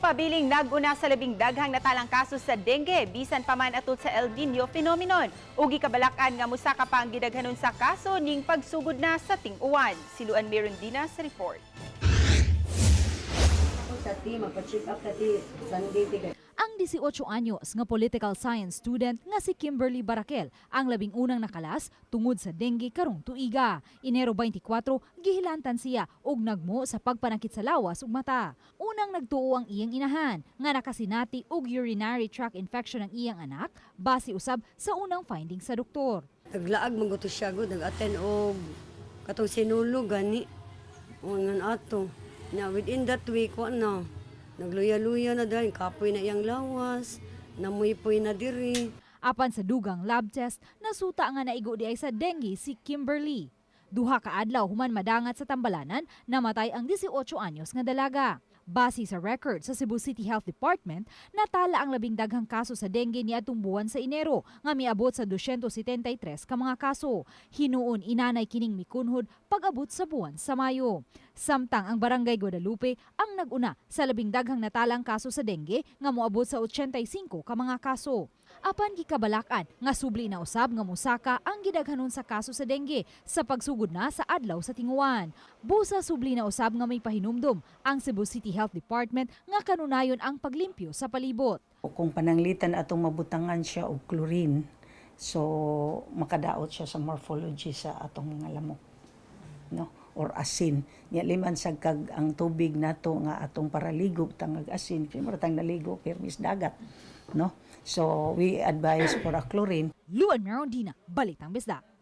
Pabiling nag-una sa 10 daghang natalang kaso sa dengue bisan pa man atol sa El Nino phenomenon. Ug gikabalakan nga musaka pa ang gidaghanon sa kaso ning pagsugod na sa ting-uwan. Si Luan Mirandina sa report. Sa ti, magpa-check up ta ti Sunday ti kay Ang 18 anyos nga political science student nga si Kimberly Barakel ang 11 nang nakalas tungod sa dengue karong tuiga. Enero 24, gihilantan siya og nagmo sa pagpanakit sa lawas ug mata. Unang nagtuo ang iyang inahan nga nakasinati og urinary tract infection ang iyang anak base usab sa unang finding sa doktor. Naglaag man gud to siya gud, nag-attend og katong sinulog gani. O ngan ato. Na within that week wa na. Nagluya-luya na dahil kapoy na iyang lawas, namuypoy na diri. Apan sa dugang lab test, nasuta nga naigo diay sa dengue si Kimberly. 2 ka adlaw human madangat sa tambalanan, namatay ang 18 anyos nga dalaga. Base sa record sa Cebu City Health Department, natala ang 10 daghang kaso sa dengue niadtong buwan sa Enero nga miabot sa 273 ka mga kaso. Hinuon inanay kining mikunhod pag-abot sa buwan sa Mayo. Samtang ang Barangay Guadalupe ang nag-una sa 10 daghang natalang kaso sa dengue nga moabot sa 85 ka mga kaso. Apan gikabalakan nga subli na usab nga musaka ang gidaghanon sa kaso sa dengue sa pagsugod na sa adlaw sa tinguwan. Busa subli na usab nga may pahinumdom ang Cebu City Health Department nga kanunayon ang paglimpyo sa palibot. O kung pananglitan atong mabutangan siya og chlorine, so makadaot siya sa morphology sa atong mga lamok, no? Or asin. Nya liman sa kag ang tubig nato nga atong paraligo tangag asin, kay mura tang naligo permis dagat, no? So we advise for a chlorine. Luan Merondina, Balitang Bisdak.